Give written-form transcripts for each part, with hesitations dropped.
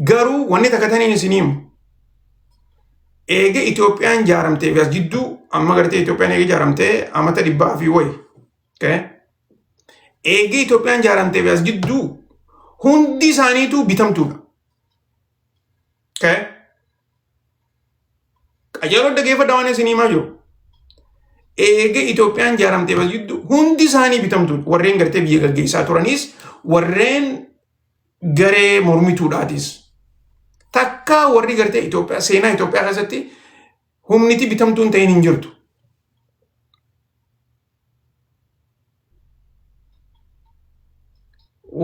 Garuu wanni takka taniin isin himu. Eega Itoophiyaan jaaramtee fi as jidduu amma gartee Itoophiyaan eega jaaramtee amata dhibbaa fi wayi. Okay? Eega Itoophiyaan jaaramtee fi as jidduu hundi isaaniitu bitamtuudha. Okay? Qajeeloo dhageeffadhaa waan isin himaa jiru. Eega Itoophiyaan jaaramtee fi as jidduu hundi isaanii bitamtuudha. Warreen gartee biyya gaggeessaa turanis warreen garee mormituudhaatis. Takkaa warri gartee Itoophiyaa seenaa Itoophiyaa keessatti humniti bitamtuu hin ta'in hin jirtu.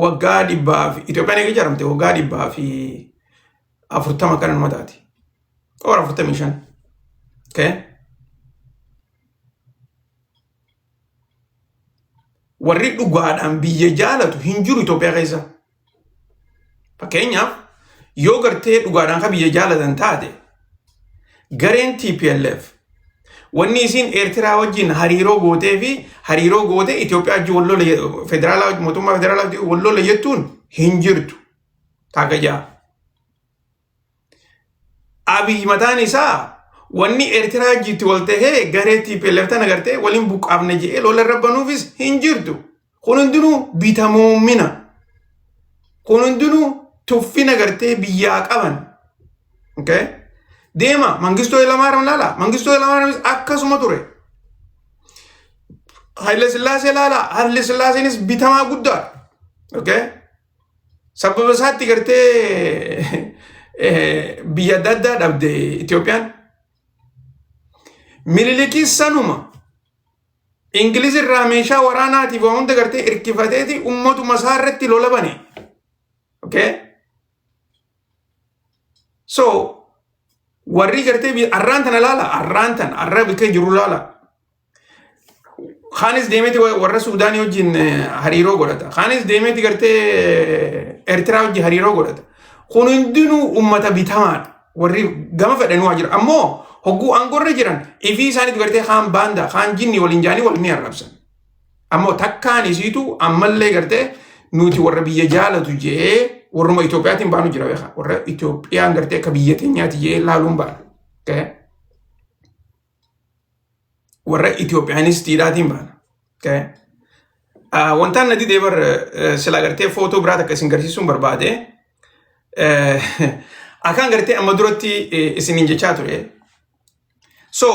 Waggaa dhibbaa fi Itoophiyaan eega ijaaramte waggaa 140 kana numa taati. Or 45. Okay. Warri dhugaadhaan biyya jaalatu hin jiru Itoophiyaa keessa. Fakkeenyaaf yoo gartee dhugaadhaan kan biyya jaalatan taate gareen TPLF wanni isiin Eertiraa wajjin hariiroo gootee fi hariiroo gootee Itoophiyaa wajjin wal lola federaalaa mootummaa federaalaa wajjin wal lola jettuun hin jirtu. Taaka ja'a. Abiy mataan isaa wanni Eertiraa jitti wal tahee garee TPLF tana gartee waliin buqqaafna jedhee lola irra banuufis hin jirtu. Kun hundinuu bitamoomina. Kun hundinuu tuffina gartee biyyaa qaban. Okay? Deema Mangistuu Hayilamaariyaam laala. Mangistuu Hayilamaariyaamis akkasuma ture. Haile Sillaasee laala. Haile Sillaaseenis bitamaa guddaadha. Okay? Sababa isaatti gartee biyya adda addaa dhabde Itoophiyaan. Minilikis sanuma. Ingiliz irraa meeshaa waraanaatiif waan hunda gartee hirkifateeti ummatuma isaa irratti lola bane. Okay? So warri gartee arraan tana laala arraan tana arra bakka jiru laala. Kaanis deemeeti warra Suudaanii wajjin hariiroo godhata. Kaanis deemeeti gartee Eertiraa wajjin hariiroo godhata. Kun hundinuu uummata bitamaadha. Warri gama fedhanuu haa jira. Ammoo hogguu aangoorra jiran ifii isaaniitu gartee kaan baanda kaan jinni waliin jaanii wal ni arrabsan. Ammoo takkaan isiitu ammallee gartee nuti warra biyya jaalatu jee warruma Itoophiyaatiin baanu jira beekaa. Warra Itoophiyaan gartee akka biyya teenyaati jee laaluun baana. Okay? Warra Itoophiyaanistiidhaatiin baana. Okay? Wantaan na didee bar sila gartee footoo biraa takka isin garsiisuun barbaade. Akkaan gartee amma duratti isiniin jechaa ture. So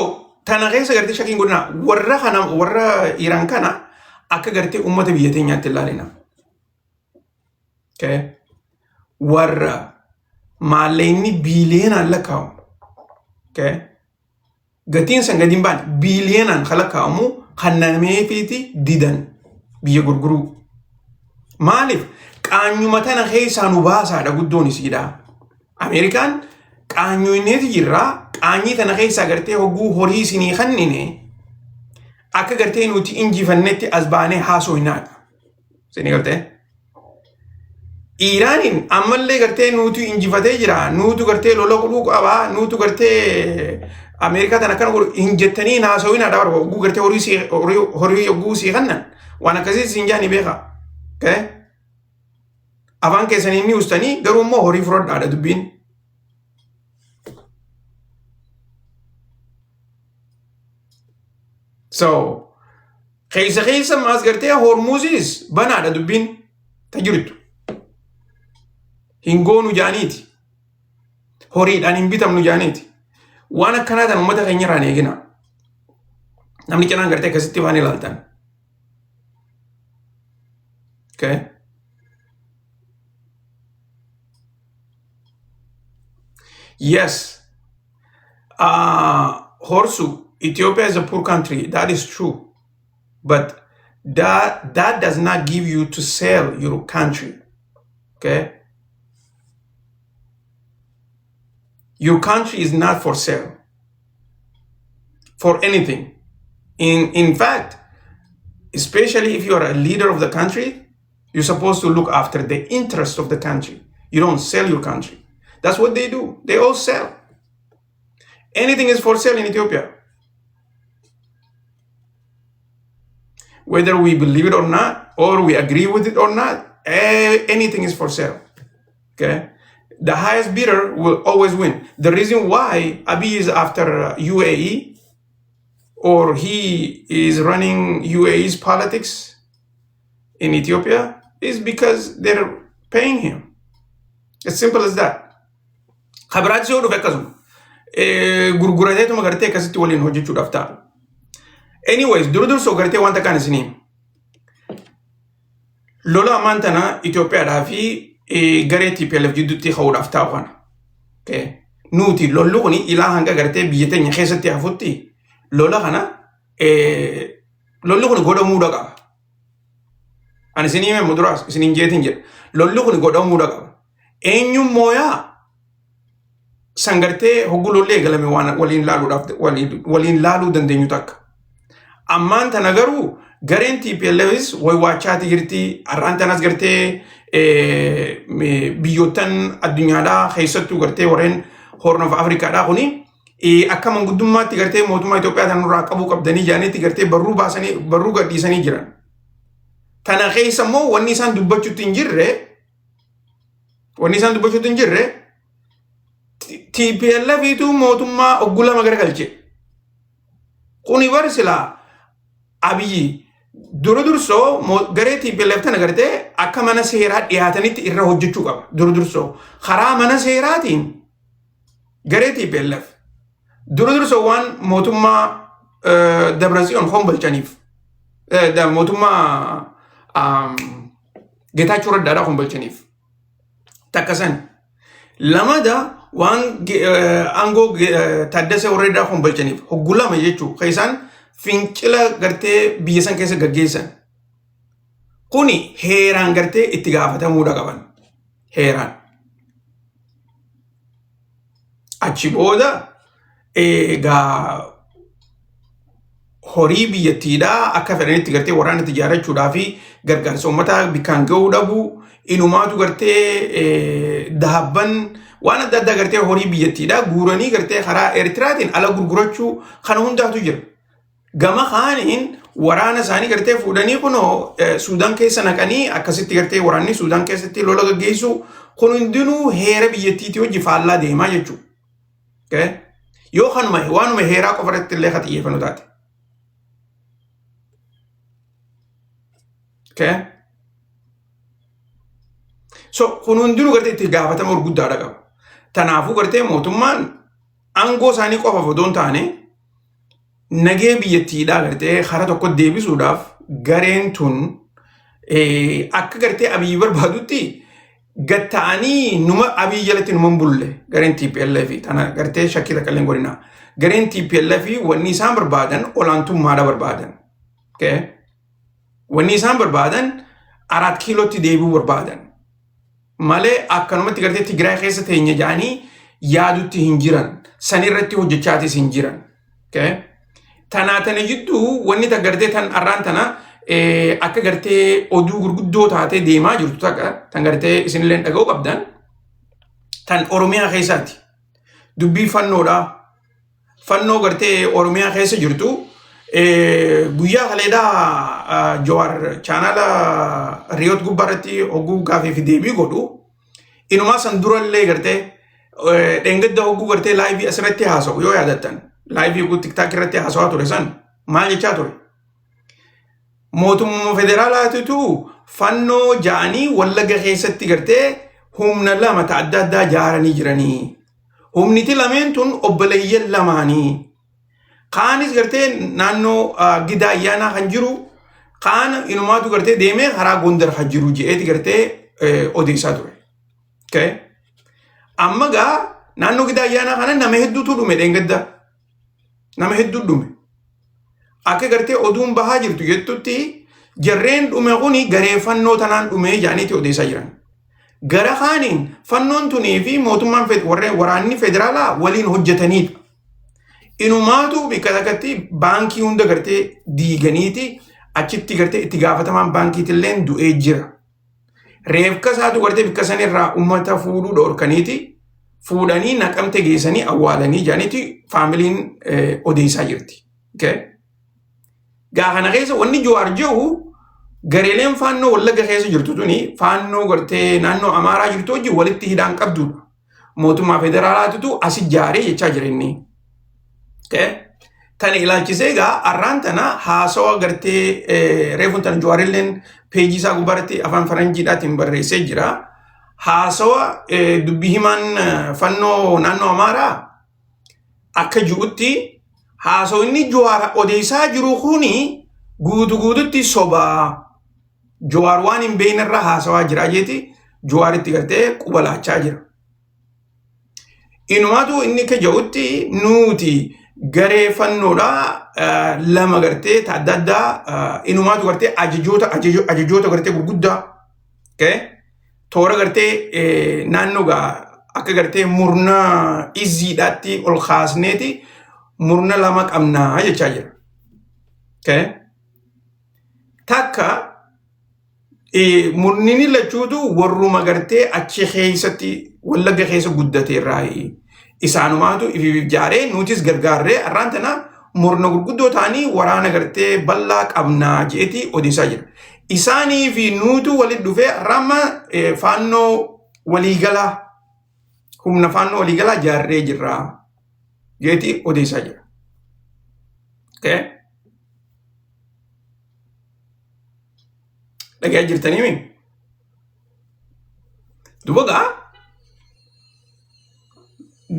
tana keessa gartee shakkiin godhina warra kana warra Iraan kana akka gartee uummata biyya teenyaatti ilaalina. Okay? Warra maallaqni biiliyoonaan lakkaa'amu. Okay? Gatiin san gadi hin baane biiliyoonaan kan lakkaa'amu kan nameefiiti didan biyya gurguruu. Maaliif qaanyuma tana keessaa nu baasaadha guddoon isiidha. Ameerikaan qaanyuineeti jirraa qaanyii tana keessaa gartee hogguu horii isinii kannine akka gartee nuti injifannetti as baanee haasofnaadha. Isinii gartee? Iiraaniin ammallee gartee nuutu injifatee jira, nuutu gartee lola godhuu qaba, nuutu gartee Ameerikaa tana akkana godhu hin jettanii hin haasawinaa dha barba hogguu gartee horii sii horii hogguu sii kannan waan akkasii siin jaanii beekaa. Okay? Afaan keessanii ni ustanii garuu immoo horii fudhadhaadha dubbiin. So keessa keessa maas gartee hormuuzis banaadha dubbiin ta jirtu. Hin goonu jaaniiti. Horiidhaan hin bitamnu jaaniiti. Waan akkanaa tan uummata keenya irraa hin eegina. Namni cinaan gartee akkasitti waan ilaaltan. Okay. Yes. Horsu, Ethiopia is a poor country. That is true. But that does not give you to sell your country. Okay? Your country is not for sale for anything. In fact, especially if you are a leader of the country, you're supposed to look after the interest of the country. You don't sell your country. That's what they do. They all sell. Anything is for sale in Ethiopia. Whether we believe it or not, or we agree with it or not, anything is for sale. Okay? The highest bidder will always win. The reason why Abiy is after UAE or he is running UAE's politics in Ethiopia is because they're paying him. As simple as that. Kabiraatti yoo dhufe akkasuma. Gurgurateetuma gartee akkasitti waliin hojjechuudhaaf ta'a. Anyways, dura dursoo gartee wanta kaan isinii. Lola ammaan tana Itoophiyaadhaa fi garee TPLF jidduutti ka'uudhaaf taa'u kana. Okay. Nuti lolli kun ilaa hanga gartee biyya teenya keessatti hafutti lola kana lolli kun godhamuudha qaba. Ani isinii hime muduraas isiniin jeetiin jedha. Lolli kun godhamuudha qaba. Eenyuun mooyaa san gartee hogguu lolli eegalame waan waliin laaluudhaaf waliin laaluu dandeenyu takka. Ammaan tana garuu gareen TPLFs waywaachaatii jirti. Har'aan tanas gartee biyyoottan addunyaadhaa keessattuu gartee warreen Horn of Afrikaadhaa kuni akka manguddummaatti gartee mootummaa Itoophiyaa tan nurraa qabuu qabdanii jedhaniitti gartee barruu baasanii barruu gadhiisanii jiran. Tana keessa immoo wanni isaan dubbachuutti hin jirre TPLFitu mootummaa ogguu lama garagalche. Kuni bar silaa Abiyyi dura dursoo garee TPLF tana gartee akka mana seeraa dhiyaatanitti irra hojjechuu qaba. Dura dursoo karaa mana seeraatiin garee TPLF dura dursoo waan mootummaa Dabratsiyoon hombolchaniif mootummaa Geetaachoo Raddaadhaa hombolchaniif takka san. Lamada waan aangoo Taaddasee Warreedaa hombolchaniif hogguu lama jechuu kan isaan fincila gartee biyya san keessa gaggeessan. Kuni heeraan gartee itti gaafatamuudha qaban. Heeraan. Achi booda egaa horii biyyattiidhaa akka fedhanitti gartee waraana itti ijaarrachuudhaa fi gargaarsa uummataa bikkaan gahuu dhabuu inumaatu gartee dahabban waan adda addaa gartee horii biyyattiidhaa guuranii gartee karaa Eertiraatiin ala gurgurachuu kana hundaatu jira. Gama kaaniin waraana isaanii gartee fuudhanii kunoo Suudaan keessa naqanii akkasitti gartee waraanni Suudaan keessatti lola gaggeessuu kun hundinuu heera biyyattiitii hojii faallaa deemaa jechuudha. Okay? Yoo kanuma waanuma heeraa qofa irratti illee kan xiyyeeffannu taate. Okay? So kun hundinuu gartee itti gaafatama gurguddaadha qaba. Tanaafuu gartee mootummaan aangoo isaanii qofaaf odoo hin taane nagee biyyattiidhaa gartee karaa tokko deebisuudhaaf gareen tun akka gartee Abiyyi barbaadutti gad ta'anii numa Abiyyi jalatti numa hin bulle gareen TPLF tana gartee shakkii takka illee hin godhina. Gareen TPLF wanni isaan barbaadan olaantummaadha barbaadan. Okay? Wanni isaan barbaadan Araat Kiilootti deebi'uu barbaadan. Malee akkanumatti gartee Tigraay keessa teenya jedhanii yaadutti hin jiran. San irratti hojjechaatis hin jiran. Okay? Tanaa tana jidduu wanni ta gartee tan arraan tana akka gartee oduu gurguddoo taatee deemaa jirtu takka tan gartee isinillee dhaga'uu qabdan tan Oromiyaa keessaati. Dubbii fannoodha. Fannoo gartee Oromiyaa keessa jirtu guyyaa kaleedhaa Jawaar chaanaala Riyoot gubbaa irratti hogguu gaafii fi deebii godhu inumaa san durallee gartee dheengadda hogguu gartee laayivii asirratti haasa'u yoo yaadattan laayivii hogguu tiktaak irratti haasawaa ture san maal jechaa ture? Mootummaa federaalaatitu fannoo ja'anii Wallaga keessatti gartee humna lama ta adda addaa jaaranii jiranii. Humniti lameen tun obboleeyyan lamaanii. Kaanis gartee naannoo Gidaa Ayyaanaa kan jiru kaan inumaatu gartee deemee karaa Gondar kan jiru je'eeti gartee odeessaa ture. Okay. Amma gaa naannoo Gidaa Ayyaanaa kana nama hedduutu dhume dheengadda. Nama hedduu dhume. Akka gartee oduun bahaa jirtu jettutti jarreen dhume kuni garee fannoo tanaan dhumee jedhaniiti odeessaa jiran. Gara kaaniin fannoon tunii fi mootummaan warreen waraanni federaalaa waliin hojjetaniidha. Inumaatu bikka takkatti baankii hunda gartee diiganiiti achitti gartee itti gaafatamaan baankiitilleen du'ee jira. Reefka isaatu gartee bikka sanirraa uummata fuudhuu dhorkaniiti fuudhanii Naqamte geessanii awwaalanii jedhaniiti faamiliin odeessaa jirti. Okay? Gaa kana keessa wanni Jawaar jedhu gareeleen faannoo Wallagga keessa jirtu tuni faannoo gartee naannoo Amaaraa jirtu wajjin walitti hidhaan qabdudha. mootummaa federaalaatitu as ijaaree jechaa jira inni. Okay? Tana ilaalchisee egaa arraan tana haasawa gartee reefuun tana Jawaarilleen peejii isaa gubbaarratti afaan faranjiidhaatiin barreessee jira. Haasawa dubbii himaan fannoo naannoo Amaaraa akka ji'utti haasawni Jawaar odeessaa jiru kuni guutu guututti sobaa. Jawaar waan hin beekne irraa haasawaa jira jeeti Jawaaritti gartee quba laachaa jira. Inumaatu inni akka jedhutti nuti garee fannoodhaa lama gartee ta adda addaa inumaatu gartee ajajoota ajajoota gartee gurguddaa toora gartee naannoo gaa akka gartee murna izziidhaatti ol kaasneeti murna lama qabnaa jechaa jira. Takka murnini lachuutu warruma gartee achi keessatti Wallagga keessa guddate irraa isaanumaatu ifiif jaaree nutis gargaarree arraan tana murna gurguddoo ta'anii waraana gartee bal'aa qabnaa jeeti odeessaa jira. Isaanii fi nuutu walitti dhufee arraamma faannoo waliigalaa humna faannoo waliigalaa jaarree jirra jeeti odeessaa jira. Okay? Dhagayaa jirtanii mi? Duba gaa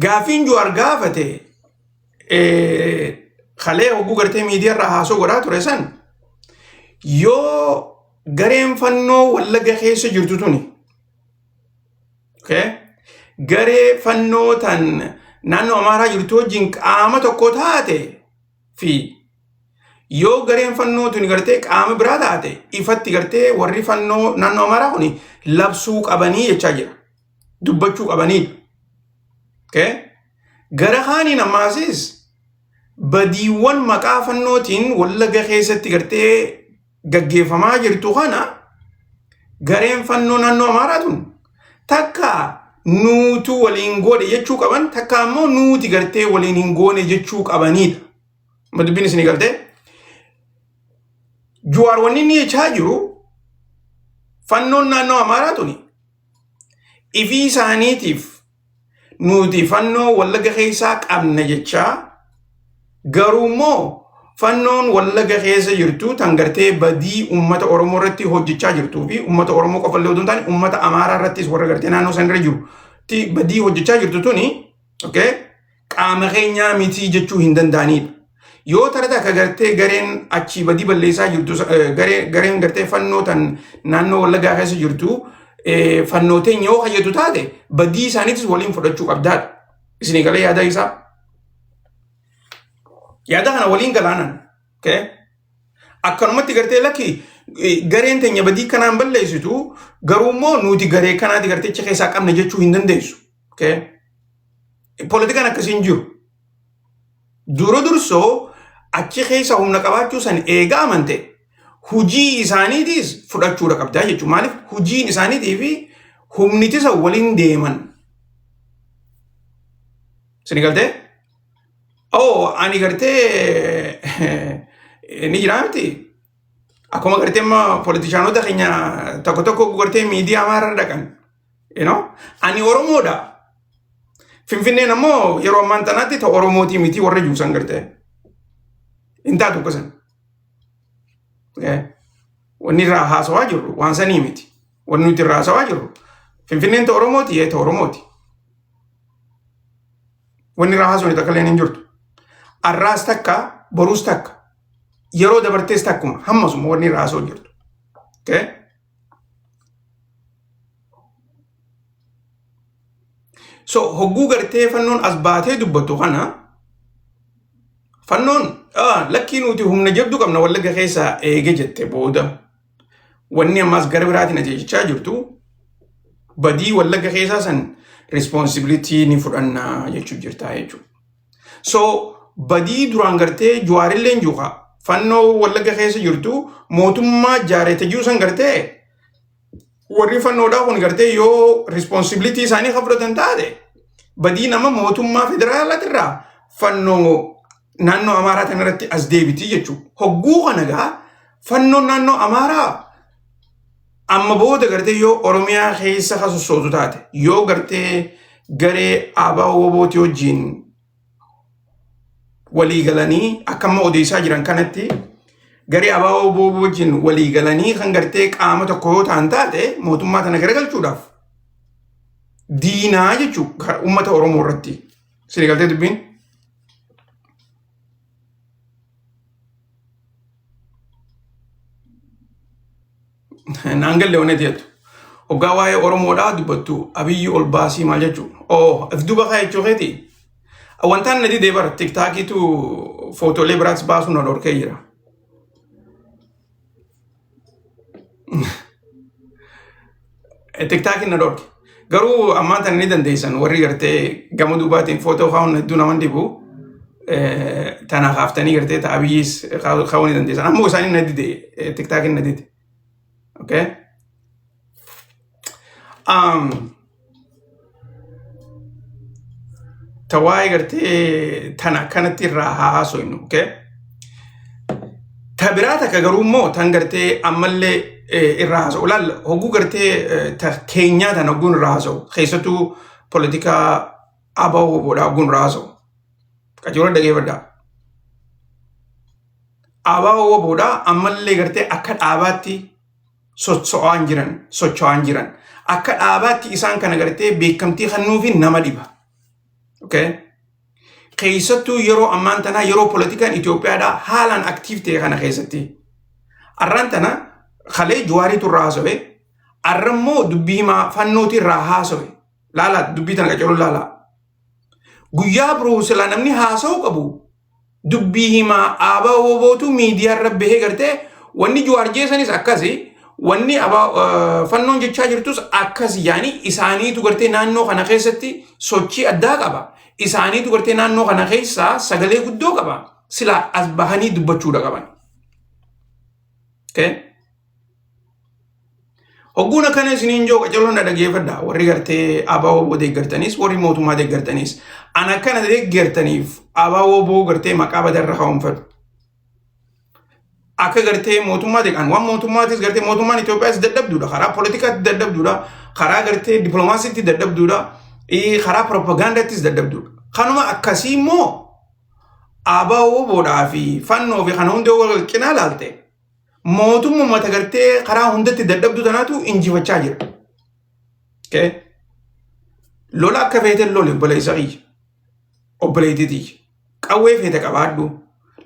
gaafiin Jawaar gaafate kalee hogguu gartee miidiyaa irraa haasoo godhaa ture san yoo gareen fannoo Wallagga keessa jirtu tuni okay, garee fannoo tan naannoo Amaaraa jirtu wajjin qaama tokko taate fi yoo gareen fannoo tuni gartee qaama biraa taate ifatti gartee warri fannoo naannoo Amaaraa kuni labsuu qabanii jechaa jira. Dubbachuu qabanii. Okay? Gara kaaniin ammaasis badiiwwan maqaa fannootiin Wallagga keessatti gartee gaggeeffamaa jirtu kana gareen fannoo naannoo Amaaraa tun takka nuutu waliin goone jechuu qaban takka ammoo nuuti gartee waliin hin goone jechuu qabaniidha. Amma dubbiin isinii galtee? Juwaar wanni inni jechaa jiru fannoon naannoo Amaaraa tuni ifii isaaniitiif nuti fannoo Wallagga keessaa qabna jechaa garuu immoo fannoon Wallagga keessa jirtu tan gartee badii uummata Oromoo irratti hojjechaa jirtuu fi uummata Oromoo qofa illee otoo hin taane uummata Amaaraa irrattis warra gartee naannoo san irra jiru badii hojjechaa jirtu tuni okay, qaama keenyaa mitii jechuu hin danda'anidha. Yoo tara takka gartee gareen achii badii balleessaa jirtu gareen gartee fannoo tan naannoo Wallaggaa keessa jirtu fannoo teenya yoo hayyatu taate badii isaaniitis waliin fudhachuu qabdaadha. Isinii galee yaada isaa. Yaada kana waliin galaanan. Okay? Akkanumatti gartee lakki gareen teenya badii kanaan balleessitu garuu immoo nuti garee kanaati gartee achi keessaa qabna jechuu hin dandeessu. Okay? Poolitikaan akkasii hin jiru. Dura dursoo achi keessa humna qabaachuu san eega amante hujii isaaniitiis fudhachuudha qabdaa jechuudha. Maaliif hujiin isaaniitii fi humnitisa waliin deeman. Sini galtee? Oh, ani gartee ni jira miti. Akkuma gartee amma politishaanota keenya tokko tokko gartee miidiyaa amaarra dhaqan. You know? Ani Oromoodha. Finfinneen ammoo yeroo ammaan tanaatti ta Oromootii miti warra juusan gartee. Hin taatu akkasan. Wanni irraa haasawaa jirru waan sanii miti. Wanni nuti irraa haasawaa jirru Finfinneen ta Oromooti ee ta Oromooti. Wanni irraa haasawni takka illee hin jirtu. Arraas takka boruus takka yeroo dabartees takkuma hammasuma wanni irraa haasawaa jirtu. Okay? So hogguu gartee fannoon as baatee dubbattu kana fannoon lakkii nuti humna jabdu qabna Wallagga keessaa eege jette booda wanni ammaas gara biraatiin ati jechaa jirtu badii Wallagga keessaa san responsibility ni fudhannaa jechuu jirtaa jechuudha. So badii duraan gartee Jawaarilleen juuqa fannoo Wallagga keessa jirtu mootummaa jaareete jiru san gartee warri fannoodhaa kun gartee yoo responsibility isaanii kan fudhatan taate badii nama mootummaa federaalaatirraa fannoo naannoo Amaaraa kana irratti as deebiti jechuudha. Hogguu kana gaa fannoon naannoo Amaaraa amma booda gartee yoo Oromiyaa keessa ka sossootu taate yoo gartee garee ABO WBOti wajjin walii galanii akka amma odeessaa jiran kanatti garee ABO WBO wajjin walii galanii kan gartee qaama tokko yoo ta'an taate mootummaa tana garagalchuudhaaf diinaa jechuudha uummata Oromoo irratti. Isin galtee dubbiin? Naan galle wanni jettu. Hoggaa waa'ee Oromoodhaa dubbattu Abiyyi ol baasii maal jechuu? Oo, if duuba kaa jechuu keeti. Wantaan na didee bara tiktaakiitu footoolee biraas baasuu na dhorkee jira. Tiktaakiin na dhorke. Garuu ammaan tana ni dandeessan warri gartee gama duubaatiin footoo kaa'uun hedduu nama dhibu. Tana kaaftanii gartee ta'a Abiyyiis kaa'uu ni dandeessan. Ammoo isaanii na dide tiktaakiin na dide. Okay? Ta waa'ee gartee tana akkanatti irraa haa haasofnu. Okay? Ta biraa takka garuu immoo tan gartee ammallee irraa haasa'u. Laal hogguu gartee ta keenyaa tan hogguun irraa haasa'u. Keessattuu poolitikaa ABO WBOdhaa hogguun irraa haasa'u. Qajeeloo dhageeffadhaa. ABO WBOdhaa ammallee gartee akka dhaabaatti socho'aa hin jiran socho'aa hin jiran. Akka dhaabaatti isaan kana gartee beekamtii kennuufi nama dhiba. Okay? Keessattuu yeroo ammaan tanaa yeroo poolitikaan Itoophiyaadhaa haalaan active ta'e kana keessatti. Arraan tana kalee Jawaariitu irraa haasa'e, arra immoo dubbii himaa fannooti irraa haasa'e. Laalaa dubbii tana qacaruu laalaa. Guyyaa biroo silaa namni haasa'uu qabu dubbii himaa ABO WBOtu miidiyaa irra bahee gartee wanni Jawaar jeessanis akkasi wanni fannoon jechaa jirtus akkasi yaani isaaniitu gartee naannoo kana keessatti sochii addaa qaba. Isaaniitu gartee naannoo kana keessaa sagalee guddoo qaba. Silaa as bahanii dubbachuudha qaban. Okay? Hogguun akkana isiniin joo qacaloon na dhageeffadha. Warri gartee ABO WBO deeggartanis warri mootummaa deeggartanis. An akkana deeggartaniif ABO WBO gartee maqaa badarra kaa'uun fedhu. Akka gartee mootummaa deegan waan mootummaatis gartee mootummaan Itoophiyaas dadhabduudha. Karaa poolitikaatti dadhabduudha. Karaa gartee dippiloomaasiitti dadhabduudha. Karaa piroopagaandaattis dadhabduudha. Kanuma akkasii immoo ABO WBOdhaa fi fannoo fi kana hunda wal cinaa laalte mootummaa mata gartee karaa hundatti dadhabdu tanaatu injifachaa jira. Okay? Lola akka feete lole obboleessa kiyya. Obboleettii tiyya. Qawwee feete qabaadhu.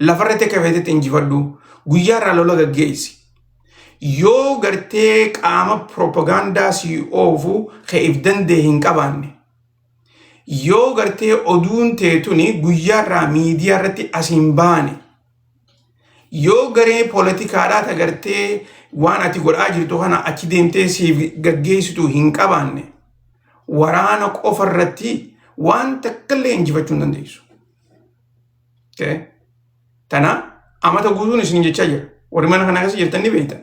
Lafarratti akka feetetti injifadhu. Guyyaarraa lola gaggeessi. Yoo gartee qaama piroopagaandaa si oofu ka'eef danda'e hin qabaanne. Yoo gartee oduun teetuni guyyaarraa miidiyaa irratti as hin baane. Yoo garee poolitikaadhaa tagartee waan ati godhaa jirtu kana achi deemtee siif gaggeessitu hin qabaanne waraana qofa irratti waan takkallee injifachuu hin dandeessu. Okay? Tana amata guutuun isin jechaa jira. Warri mana kana keessa jirtan ni beektan.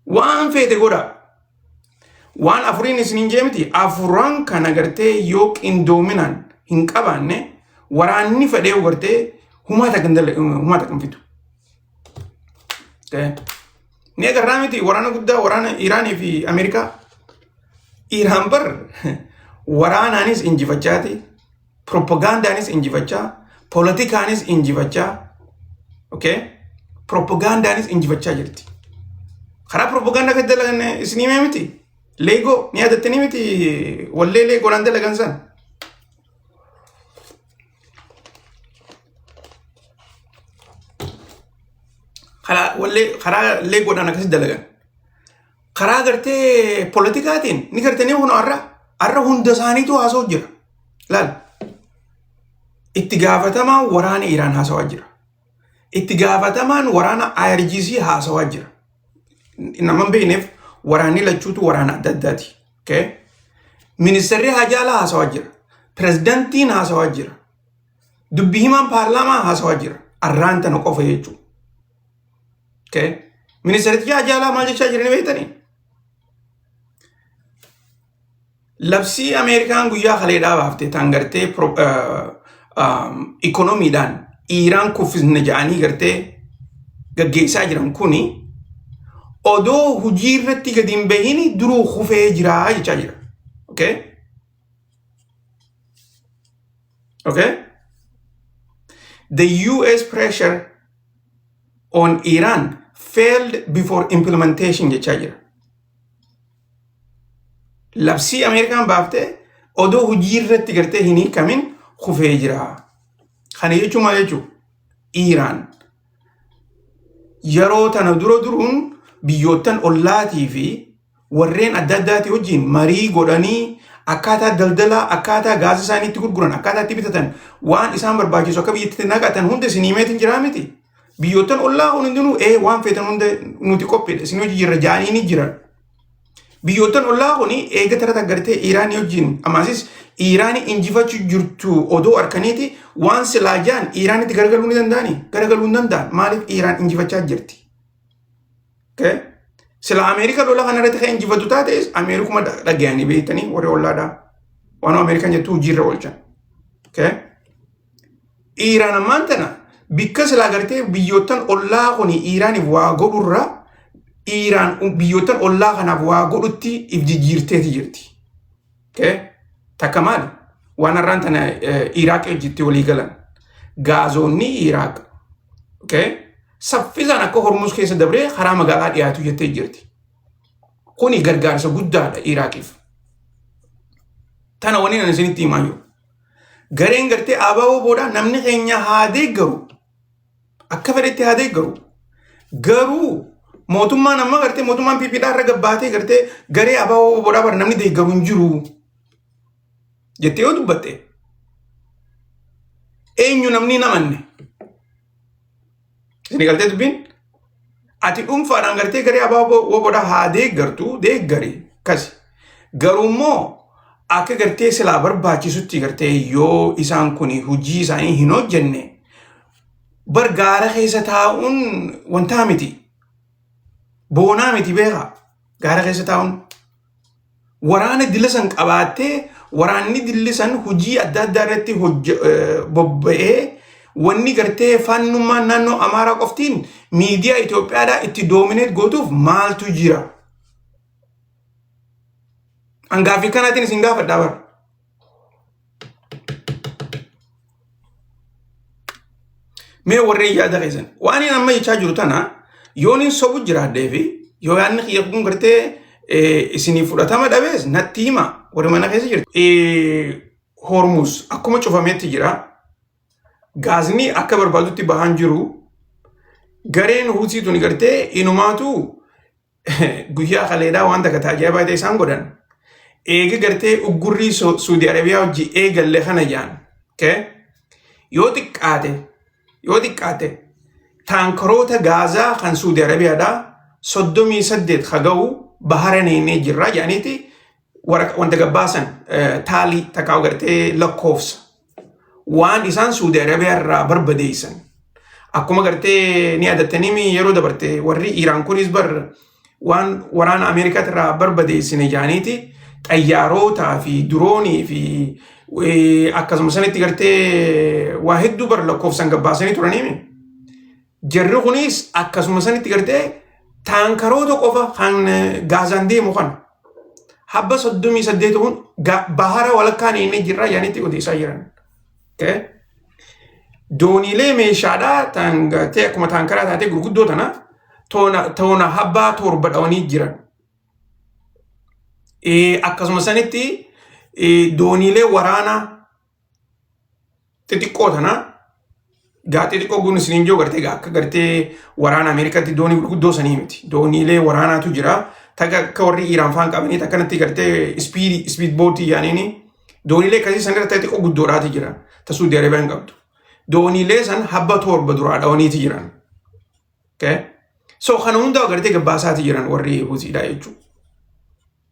Waan feete godhaa. Waan afuriin isiniin jee miti afuran kana gartee yoo qindoominaan hin qabaanne waraanni fedhee gartee humaa takka hin humaa takka hin fidu. Okay. Ni agarraa miti waraana guddaa waraana Iraanii fi Ameerikaa. Iraan bar waraanaanis injifachaati, propagaandaanis injifachaa, politikaanis injifachaa, okay? Propagaandaanis injifachaa jirti. Karaa propagaandaa kan dalagan isin himee miti. Leegoo ni yaadattanii miti wallee leegoodhaan dalagan san. Karaa wallee karaa leegoodhaan akkasi dalagan. Karaa gartee politikaatiin ni gartanii kun har'a har'a hunda isaaniitu haasa'u jira. Laal itti gaafatamaan waraana Iraan haasawaa jira. Itti gaafatamaan waraana IRGC haasawaa jira. Nama hin beekneef waraanni lachuutu waraana adda addaati. Okay? Ministeerri Hajaalaa haasawaa jira. Pirezidantiin haasawaa jira. Dubbi himaan paarlaamaa haasawaa jira. Arraan tana qofa jechuudha. Okay? Ministeerri Hajaalaa maal jechaa jiran beektanii? Labsii Ameerikaan guyyaa kaleedhaa baafte tan gartee ikoonomiidhaan Iiraan kuffisne jedhanii gartee gaggeessaa jiran kuni odoo hojii irratti gadi hin bahin duruu kufee jira jechaa jira. Okay? Okay? The US pressure on Iran failed before implementation jechaa jira. Labsii Ameerikaan baaftee odoo hojii irratti gartee hin hiikamin kufee jira. Kana jechuun maal jechuu? Iiraan yeroo tana dura duruun biyyoottan ollaatii fi warreen adda addaatii wajjin marii godhanii akkaataa daldalaa, akkaataa gaasa isaanii itti gurguran, akkaataa itti bitatan, waan isaan barbaachisu akka biyyatti naqatan hunda isin himeetiin jiraa miti. Biyyoottan ollaa kun hundinuu waan feetan hunda nuti qophiidha isin hojii jirra jaanii ni jiran. Biyyoottan ollaa kun eega tara gartee Iiraanii wajjin amaasis Iiraanii injifachuu jirtu odoo arkaniiti waan silaa jaan Iiraanitti garagaluu ni danda'ani? Garagaluu hin danda'an. Maaliif Iiraan injifachaa jirti? Okay? Sila Ameerika lola kana irratti kan injifatu taates Ameerikuma dhagayanii beektanii warri ollaadhaa. Waan Ameerikaan jettu hojiirra oolchan. Okay? Iiraan ammaan tana bikka silaa gartee biyyoottan ollaa kun Iiraaniif waa godhurra Iiraan biyyoottan ollaa kanaaf waa godhutti if jijjiirteeti jirti. Okay? Takka maali? Waan har'aan tana Iraaq hojjetti walii galan. Gaazoonni Iraaq. Okay? Saffisaan akka Hormuz keessa dabree karaa magaalaa dhiyaatu jettee jirti. Kuni gargaarsa guddaadha Iraaqiif. Tana waniin ani isinitti himaa jiru. Gareen gartee ABO booda namni keenya haa deeggaru. Akka fedhetti haa deeggaru. Garuu mootummaan amma gartee mootummaan PP dhaa irra gabbaatee gartee garee ABO boodaa bara namni deeggaru hin jiru. Jettee yoo dubbatte eenyu namni hin amanne. Isin galtee dubbiin? Ati dhuunfaadhaan gartee garee ABO boodaa haa deeggartu deeggari kasi. Garuu immoo akka gartee silaa barbaachisutti gartee yoo isaan kun hojii isaanii hin hojjenne bar gaara keessa taa'uun wantaa miti. Boonaa miti beekaa. Gaara keessa taa'uun. Waraana dila san qabaattee waraanni dilli san hojii adda addaa irratti bobba'ee wanni gartee faannummaan naannoo Amaaraa qoftiin miidiyaa Itoophiyaadhaa itti doomineet gootuuf maaltu jira? An gaaffii kanaatiin isin gaafadhaa bara. Mee warreen yaada keessan waan inni amma jechaa jiru tana yoon hin sobu jiraadhee fi yoo yaadni kiyya kun gartee isinii fudhatama dhabees natti hima warri mana keessa jirtu. Hormuz akkuma cufametti jira. Gaazni akka barbaadutti bahaan jiru. Gareen Huutii tuni gartee inumaatu guyyaa kaleedhaa waan takka ajaa'ibaa ta'e isaan godhan. Eega gartee uggurrii Suudi Arabiyaa hojii eegalle kana jaan. Yoo xiqqaate yoo xiqqaate taankaroota gaazaa kan Suudi Arabiyaadhaa 38 haga'u bahara neennee jirra jedhaniiti wanta gabbaasan taalii takkaa gartee lakkoofsa. Waan isaan Suudi Arabiyaa irraa barbadeessan. Akkuma gartee ni yaadattanii yeroo dabarte warri Iiraan kunis bar waan waraana Ameerikaatti irraa barbadeessine jaaniiti xayyaarotaa fi diroonii fi akkasuma sanitti gartee waa hedduu bar lakkoofsan gabbaasanii turaniimi. Jarri kunis akkasuma sanitti gartee taankaroota qofa kan Gaazaan deemu kana. Habba 38 kun bahara walakkaan inni jirra yaanitti odeessaa jiran. Dooniilee meeshaadhaa tan gartee akkuma taankaraa taatee gurguddoo tana toona habbaa 7 dhawanii jiran. Akkasuma sanitti dooniilee waraanaa xixiqqoo tana gaa xixiqqoo kun isiniin jiru gartee gaa akka gartee waraana Ameerikaatti doonii gurguddoo sanii miti. Dooniilee waraanaatu jira. Takka akka warri Iiraan faan qabanii takkanatti gartee speed boatii yaaniini dooniilee akkasii san irratti xixiqqoo guddoodhaati jira. Ta Suudi Arabiyaan qabdu. Dooniilee san habba 7 duraa dhawaniiti jiran. Okay? So kana hundaa gartee gabbaasaati jiran warri Huutiidha jechuudha.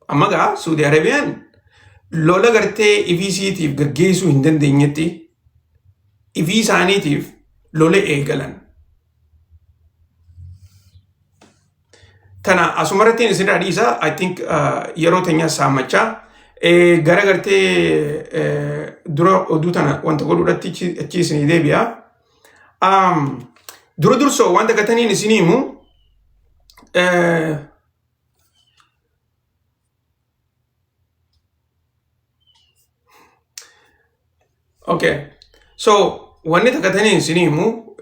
Amma gaa Suudi Arabiyaan lola gartee ifii isiitiif gaggeessuu hin dandeenyetti ifii isaaniitiif lola eegalan. Tana asumarrattiin isinirraa dhiisa. I think yeroo teenya saammachaa gara gartee dura oduu tana wanta godhuudhatti achi isinii deebi'a. Dura dursoo wanta gataniin isinii himu Okay. So wanni takka taniin isinii himu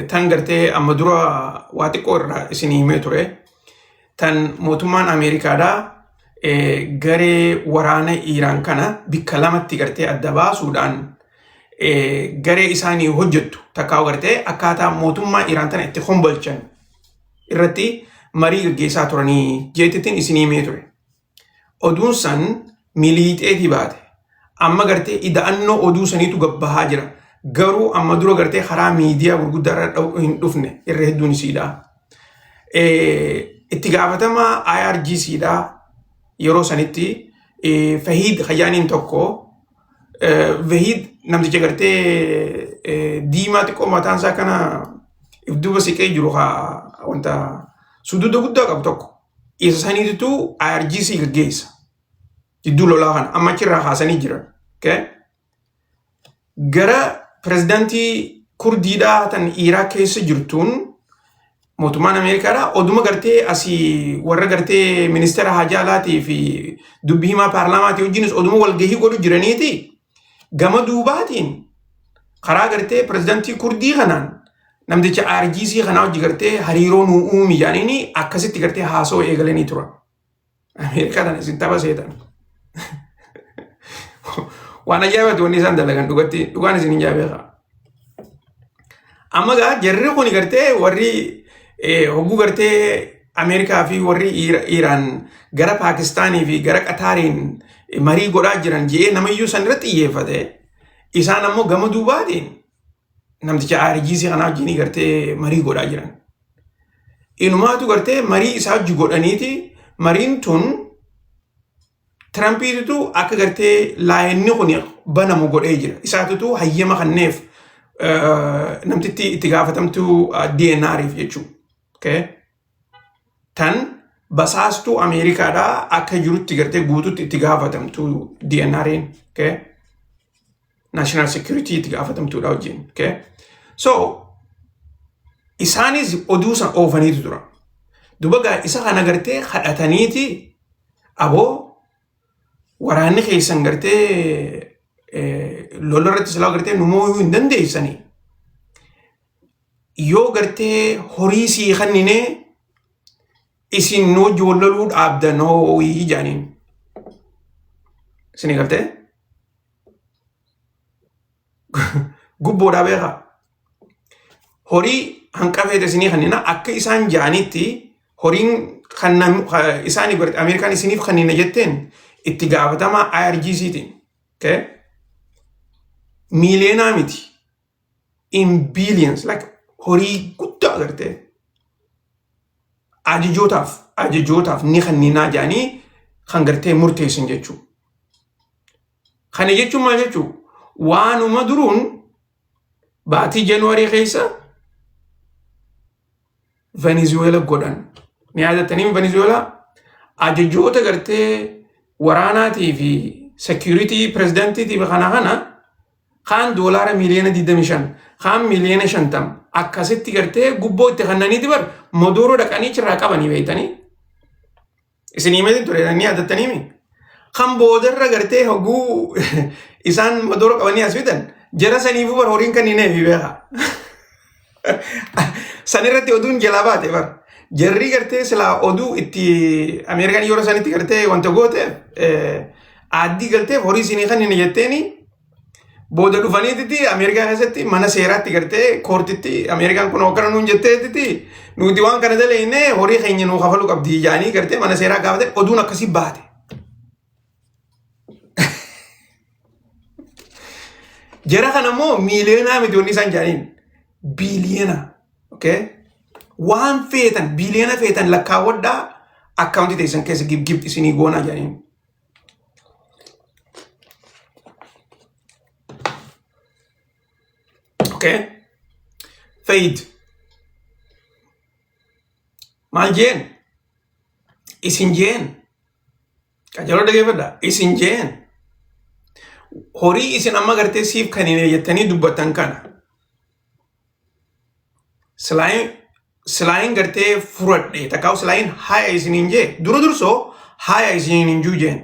tan gartee amma dura waa xiqqoo irraa isinii himee ture. Tan mootummaan Ameerikaadhaa garee waraana Iiraan kana bikka lamatti gartee adda baasuudhaan garee isaanii hojjettu takkaa gartee akkaataa mootummaa Iiraan tana itti kombolchan irratti marii gaggeessaa turanii jeetittiin isinii himee ture. Oduun san miliixeetii baate. Amma gartee ida'annoo oduu saniitu gabbahaa jira. Garuu amma dura gartee karaa miidiyaa gurguddaa irra hin dhufne irra hedduun isiidha. Itti gaafatamaa IRGC dha yeroo sanitti Fahiid Hayyaaniin tokko Vahid namticha gartee diimaa xiqqoo mataan isaa kana if duuba siqee jiru haa wanta suduuda guddaa qabu tokko. Isa saniitu IRGC gaggeessa. Jidduu lolaa kana amma achirraa kaasanii jiran. Okay? Gara pirezidaantii Kurdiidhaa tan Iraak keessa jirtuun mootummaan Ameerikaadhaa oduma gartee asii warra gartee ministeera haajaa alaatii fi dubbii himaa paarlaamaatii wajjinis oduma walgahii godhu jiraniiti gama duubaatiin karaa gartee pirezidaantii Kurdii kanaan namticha IRGC kanaa hojii gartee hariiroo nuu uumi jedhaniini akkasitti gartee haasawaa eegalanii turan. Ameerikaa tana isin tapha seetan. Waan ajaa'ibati wanni isaan dalagan dhugatti dhugaan isin hin jaabeekaa. Amma gaa jarri kun gartee warri hogguu gartee Ameerikaa fi warri Iiraan gara Paakistaanii fi gara Qataariin marii godhaa jiran je'ee namayyuu san irratti xiyyeeffate. Isaan ammoo gama duubaatiin namticha IRGC kanaa wajjin gartee marii godhaa jiran. Inumaatu gartee marii isaa wajji godhaniiti mariin tun Tirampiitutu akka gartee laayinni kun banamu godhee jira. Isaatutu hayyama kanneef namtitti itti gaafatamtuu DNR'if jechuudha. Okay? Tan basaastuu Ameerikaadhaa akka jirutti gartee guututti itti gaafatamtuu DNR'n. Okay? National Security itti gaafatamtuudha wajjin. Okay? So isaanis oduu san oofaniitu tura. Duba gaa isa kana gartee kadhataniiti aboo waraanni keessan gartee lola irratti silaa gartee nu mooyuu hin dandeessanii. Yoo gartee horii sii kenninee isin nu wajji wal loluu dhaabdan hooyii jaaniin. Isin gartee? Gubboodhaa beekaa. Horii hanqa feete isinii kennina akka isaan ja'anitti horiin kan isaanii godhate Ameerikaan isiniif kennina jetteen itti gaafatamaa IRGCtiin. Okay? Miiliyoonaa miti. In billions like horii guddaa agartee ajajootaaf ni kenninaa jedhanii kan gartee murteessan jechuudha. Kana jechuun maal jechuu? Waanuma duruun baatii Januwarii keessa Venezuela godhan. Ni yaadattanii Venezuela ajajoota gartee waraanaatii fi security pirezidaantiitii fi kana kana kaan doolaara miiliyoona 25 kaan miiliyoona 50 akkasitti gartee gubboo itti kennaniiti bar Maduuroo dhaqanii achirraa qabanii beektanii. Isin himeetiin ture ni yaadattanii mi? Kan boodarra gartee hoguu isaan Maduuroo qabanii as fidan jara saniifuu bar horiin kan hin eefi beekaa. San irratti oduun jalaa baate bar. Jarri gartee silaa oduu itti Ameerikaan yeroo sanitti gartee wanta goote aaddii galteef horii isinii kan hin jetteeni booda dhufaniititi Ameerikaa keessatti mana seeraatti gartee koortitti Ameerikaan kun hokkana nuun jetteetiti nuti waan kana daleenne horii keenya nuu kafaluu qabdi jedhanii gartee mana seeraa gaafate oduun akkasii baate. Jara kana immoo miiliyoonaa miti wanni isaan jedhaniin biiliyoona. Okay? Waan feetan biiliyoona feetan lakkaawwadhaa akkaawuntii teessan keessa gibgib isinii goonaa jedhaniin. Okay? Fayid. Maal jeen? Isin jeen. Qajeeloo dhageeffadha. Isin jeen. Horii isin amma gartee siif kanine jettanii dubbattan kana. Silaayin gartee furadhe takkaa'u silaayin haya isiniin jee dura dursoo haya isiniin hin juu jeen.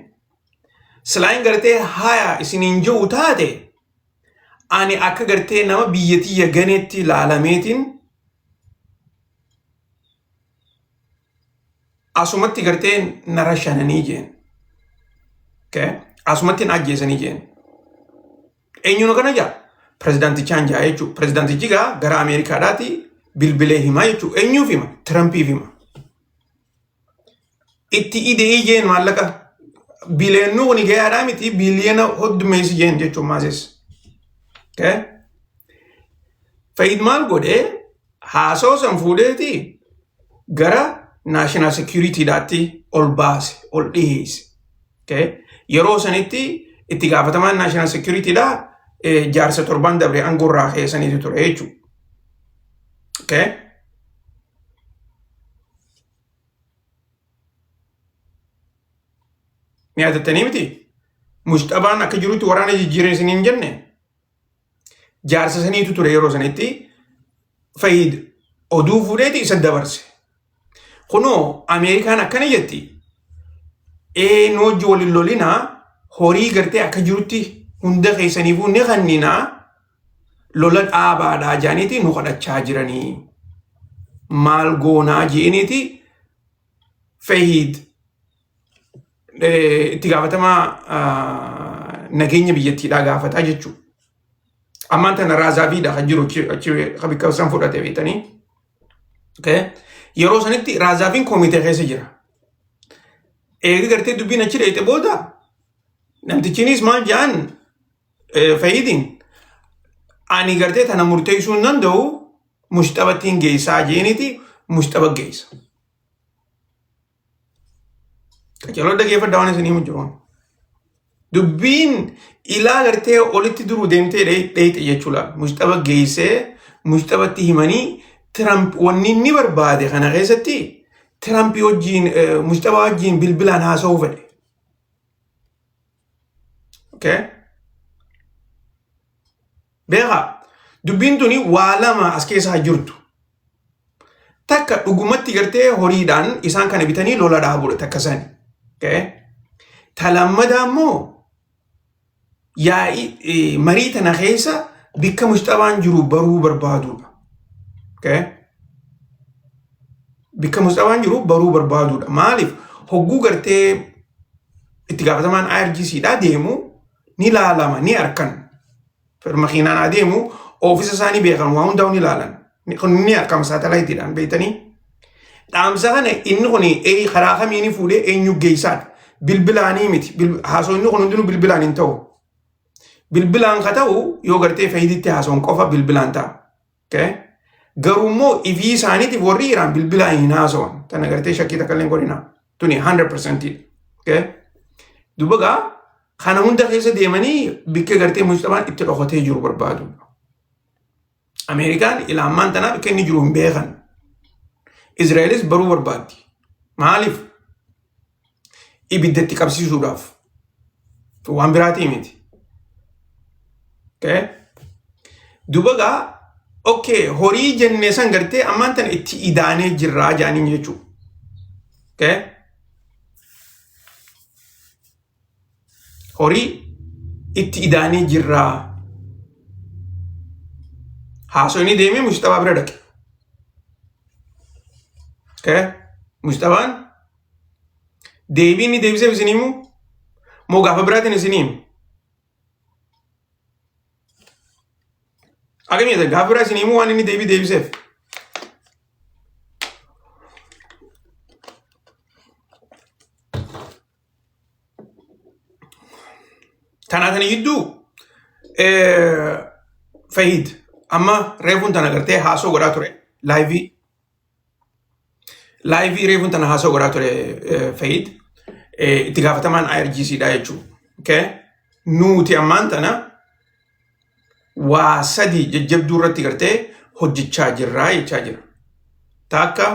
Silaayin gartee haya isiniin ji'u taate Ani akka gartee nama biyya tiyya ganeetti ilaalameetiin asumatti gartee na rashananii jeen. Okay? Asumatti na ajjeesanii jeen. Eenyuun kana jaa? Pirezidaantichaan jaa jechuudha. Pirezidaantichi gaa gara Ameerikaadhaati bilbilee himaa jechuudha. Eenyuuf hima? Tirampiif hima. Itti ide'ii jeen maallaqa bileennuu kuni gayaadhaa miti biliyoona hoddumeessi jeen jechuun maasis. Okay? Fayid maal godhee haasoo san fuudheeti gara national securityidhaatti ol baase ol dhiheesse. Okay? Yeroo sanitti itti gaafatamaan national securityidha jaarsa torban dabre aangoo irraa keessaniitu ture jechuudha. Okay? Ni yaadattanii miti? Mujxabaan akka jirutti waraana jijjiiran isin hin jenne? Jaarsa saniitu ture yeroo sanitti Fayid oduu fuudheeti isa dabarse. Kunoo Ameerikaan akkana jetti. Ee nu wajji waliin lolinaa horii gartee akka jirutti hunda keessaniifuu ni kanninaa lola dhaabaadhaa jedhaniiti nu kadhachaa jiranii. Maal goonaa je'iniiti Fayid itti gaafatamaa nageenya biyyattiidhaa gaafataa jechuudha. Ammaan tana Raazaaviidha kan jiru achi bakka san fudhate beektanii. Yeroo sanitti Raazaaviin koomitee keessa jira. Eegi gartee dubbiin achi dheeyxe booda namtichinis maal jedhan Fayidiin ani gartee tana murteessuu hin danda'u mushxabattiin geessaa jeeniiti mushxaba geessa. Qacaroo dhageeffadhaa waan isin himu jiru. Dubbiin ilaa gartee olitti duruu deemtee dheeyxe jechuudha. Mushxaba geessee mushxabatti himanii Tiramp wanni inni barbaade kana keessatti Tiramp wajjin mushxaba wajjin bilbilaan haasa'uu fedhe. Okay? Beekaa dubbiin tuni waa lama as keessa jirtu. Takka dhugumatti gartee horiidhaan isaan kana bitanii lola dhaabuudha takka sani. Okay? Ta lammadaa immoo yaa'ii marii tana keessa bikka mushxabaan jiru baruu barbaaduudha. Okay? Bikka mushxabaan jiru baruu barbaaduudha. Maaliif hogguu gartee itti gaafatamaan IRGC dhaa deemu ni laalama ni arkan. Makiinaan adeemu oofisa isaanii beekan waa hundaa'u ni laalan. Kun ni arkama saatalaayitiidhaan beektanii. Dhaamsa kana inni kun karaa kamiin fuudhee eenyu geessaadha. Bilbilaanii miti. Haasoo inni kun hundinuu bilbilaan hin ta'u. Bilbilaan ka ta'u yoo gartee fayiditti haasoon qofa bilbilaan ta'a. Okay? Garuu immoo ifii isaaniitiif warri Iraan bilbilaan hin haasawan. Tana gartee shakkii takka illee hin godhina. Tuni 100%. Okay? Duuba gaa kana hunda keessa deemanii bikka gartee mujtamaan itti dhokatee jiru barbaadu. Ameerikaan ila ammaan tanaa bikka inni jiru hin beekan. Israa'elis baruu barbaaddi. Maaliif? Ibidda itti qabsiisuudhaaf. Waan biraatii miti. Okay? Duuba gaa okay horii jennee san gartee ammaan tana itti idaanee jirraa jedhaniin jechuudha. Okay? Horii itti idaanee jirraa. Haasofni deemee Mujtabaa bira dhaqe. Okay? Mujtabaan deebii inni deebiseef isin himu moo gaafa biraatiin isin himu? Akkamii jedha gaafa biraa isin himu waan inni deebii deebiseef. Tanaa tana gidduu Fahid amma reefuun tana gartee haasoo godhaa ture laayivii. Laayivii reefuun tana haasoo godhaa ture Fahid itti gaafatamaan IRGC dha jechuudha. Okay? Nuti ammaan tana waa sadi jajjabduu irratti gartee hojjechaa jirraa jechaa jira. Takka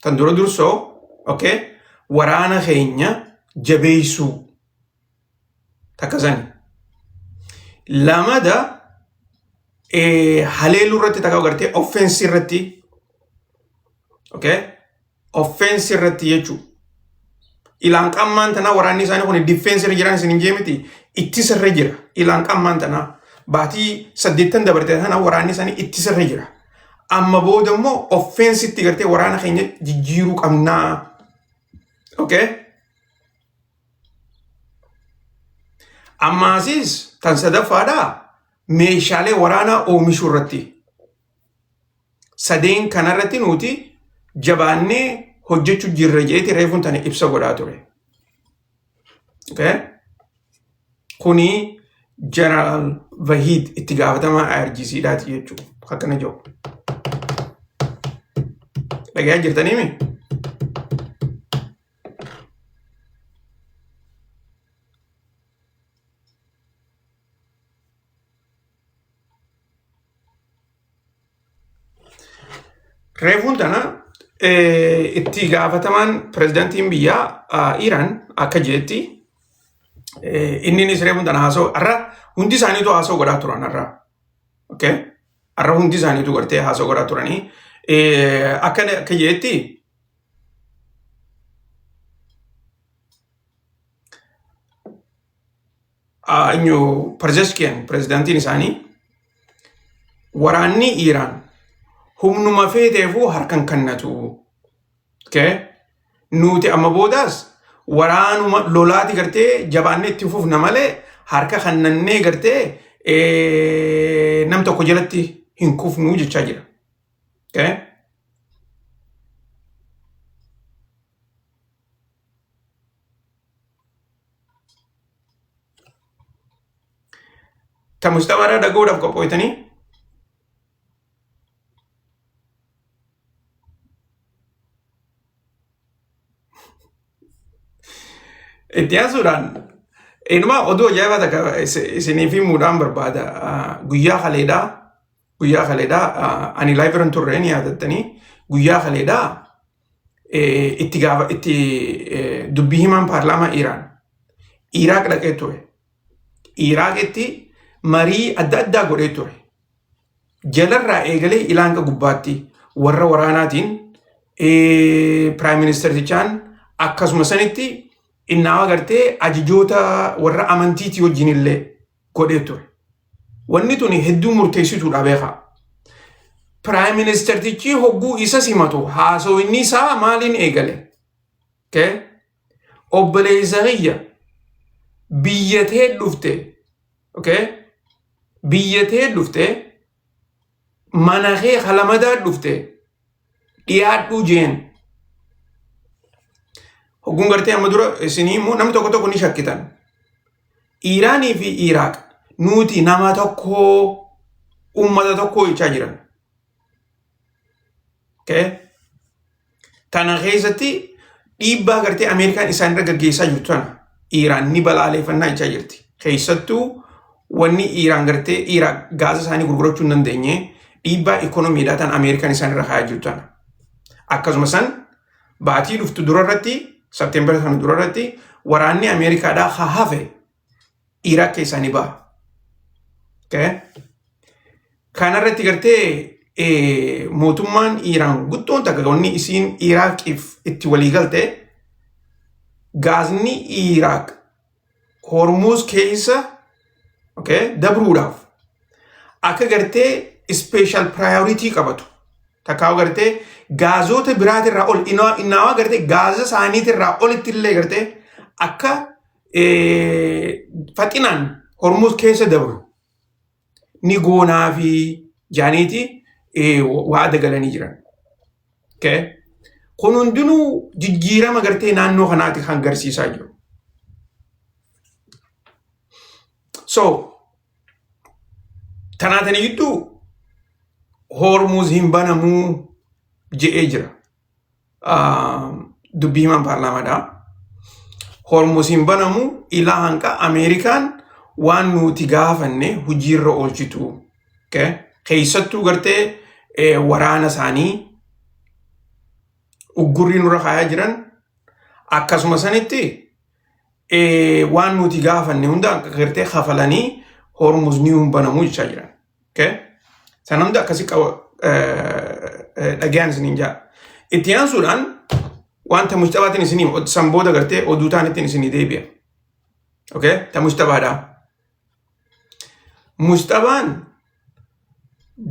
tan dura dursoo okay, waraana keenya jabeessuu takka sani. Lamada haleeluu irratti takka gartee offense irratti okay, offense irratti jechuudha. Ilaan qammaan tanaa waraanni isaanii kun defense irra jiran isin hin jee miti ittisa irra jira. Ilaan qammaan tanaa Baatii 8 dabarte kana waraanni isaanii ittisarra jira. Amma booda immoo offensitti gartee waraana keenya jijjiiruu qabnaa. Okay? Ammaasis tan sadaffaadhaa meeshaalee waraanaa oomishuu irratti. Sadeen kanarratti nuti jabaannee hojjechuu jirra jeeti reefuun tana ibsa godhaa ture. Okay? Kuni Jeneraal Vahid itti gaafatamaa IRGC dhaati jechuudha. Akkana jiru. Dhagayaa jirtaniimi? Reefuun tana itti gaafatamaan pirezidaantiin biyyaa Iraan akka jeetti inninis reefuun tana haasa'u har'a hundi isaaniitu haasa'u godhaa turan har'a. Okay? Har'a hundi isaaniitu gartee haasa'u godhaa turanii akka akka jeetti eenyu Pezeshkian pirezidaantiin isaanii waraanni Iiraan humnuma feeteefuu harkan kannatu. Okay? Nuti amma boodaas waraanuma lolaati gartee jabaannee itti fufna malee harka kannannee gartee nam tokko jalatti hin kufnuu jechaa jira. Okay? Ta mujtabaadhaa dhaga'uudhaaf qophooytanii? Itti aansuudhaan inumaa oduu ajaa'ibaa takka isiniif himuudhaan barbaada. Guyyaa kaleedhaa guyyaa kaleedhaa ani live irra hin turre ni yaadattanii guyyaa kaleedhaa itti gaafa itti dubbii himaan paarlaamaa Iraan Iraaq dhaqee ture. Iraaqitti marii adda addaa godhee ture. Jalarraa eegalee ilaa hanga gubbaatti warra waraanaatiin piraayim ministeertichaan akkasuma sanitti innaawa gartee ajajoota warra amantiitii wajjin illee godhee ture. Wanni tuni hedduu murteessituudha beekaa. Piraayim ministeertichi hogguu isa simatu haasawinni isaa maaliin eegale? Okay? Obboleessa kiyya biyya tee dhufte okay? Biyya tee dhufte mana kee kalamadaa dhufte dhiyaadhuu jeen. Hogguun gartee amma dura isinii immoo namni tokko tokko ni shakkitan. Iiraanii fi Iraaq nuti nama tokko uummata tokko jechaa jiran. Okay? Tana keessatti dhiibbaa gartee Ameerikaan isaan irra gaggeessaa jirtu tana Iiraan ni balaaleeffannaa jechaa jirti. Keessattuu wanni Iiraan gartee Iraaq gaasa isaanii gurgurachuu hin dandeenye dhiibbaa ikoonomiidhaa tan Ameerikaan isaan irra kaayaa jirtu tana. Akkasuma san baatii dhuftu dura irratti Septeembara sana dura irratti waraanni Ameerikaadhaa haa hafe Iraaq keessaa ni baha. Okay? Kanarratti gartee mootummaan Iiraan guddoon takka wanni isiin Iraaqiif itti walii galte gaazni Iraaq Hormuuz keessa okay, dabruudhaaf akka gartee special priority qabatu. Takkaa gartee gaazota biraatirraa ol innaawaa gartee gaaza isaaniitirraa olitti illee gartee akka faxinaan Hormuuz keessa dabru ni goonaa fi jaaniiti waada galanii jiran. Okay. Kun hundinuu jijjiirama gartee naannoo kanaati kan agarsiisaa jiru. So, tanaatanii gidduu Hormuuz hin banamuu je'ee jira. Dubbii himaan paarlaamaadha. Hormuuz hin banamu ilaa hanqa Ameerikaan waan nuti gaafanne hojiirra oolchitu. Okay? Keessattuu gartee waraana isaanii uggurrii nurra kaayaa jiran akkasuma sanitti waan nuti gaafanne hunda gartee kafalanii Hormuuz ni hin banamu jechaa jiran. Okay? Sana hunda akkasi qaba dhagayaan isiniin jaa. Itti aansuudhaan wanta mujtabaatiin isinii san booda gartee oduu taanittiin isinii deebi'a. Okay? Ta mujtabaadha. Musxabaan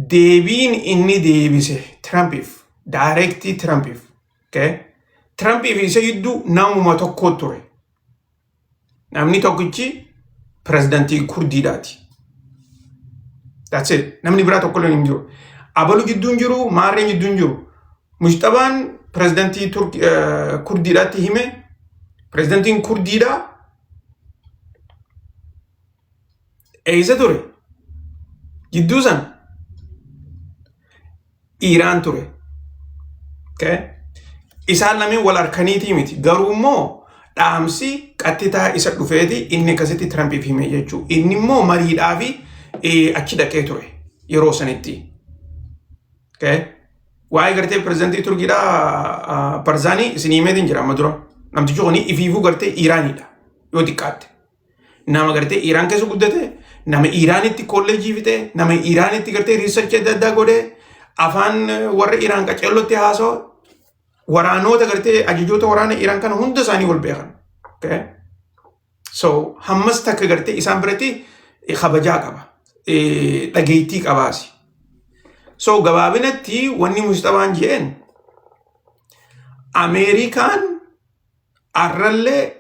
deebiin inni deebise Tirampiif, directly Tirampiif, okay? Tirampiif isa gidduu namuma tokko ture. Namni tokkichi pirezidantii Kurdiidhaati. That's it. Namni biraa tokko illee hin jiru. Abalu gidduu hin jiru, Maarreen gidduu hin jiru. Musxabaan pirezidantii Kurdiidhaatti hime. Pirezidantiin Kurdiidhaa eessa ture? Gidduu san Iiraan ture. Okay? Isaan lameen wal harkaniitii miti. Garuu immoo dhaamsi qaxxitaa isa dhufeeti inni akkasitti Tirampiif hime jechuudha. Inni immoo mariidhaa fi achi dhaqee ture yeroo sanitti. Okay? Waa'ee gartee pirezidantii Turkiidhaa Barzaanii isin himeetiin jira amma dura. Namtichi kun ifiifuu gartee Iiraanidha yoo xiqqaatte. Nama gartee Iiraan keessa guddate, nama Iiraanitti kolleejii fixe, nama Iiraanitti gartee researchii adda addaa godhe, afaan warra Iiraan qaceellotti haasa'u, waraanota gartee ajajoota waraana Iiraan kana hunda isaanii wal beekan. Okay? So hammas takka gartee isaan biratti kabajaa qaba. Dhageettii qabaasi. So gabaabinatti wanni Musxabaan je'een, Ameerikaan arrallee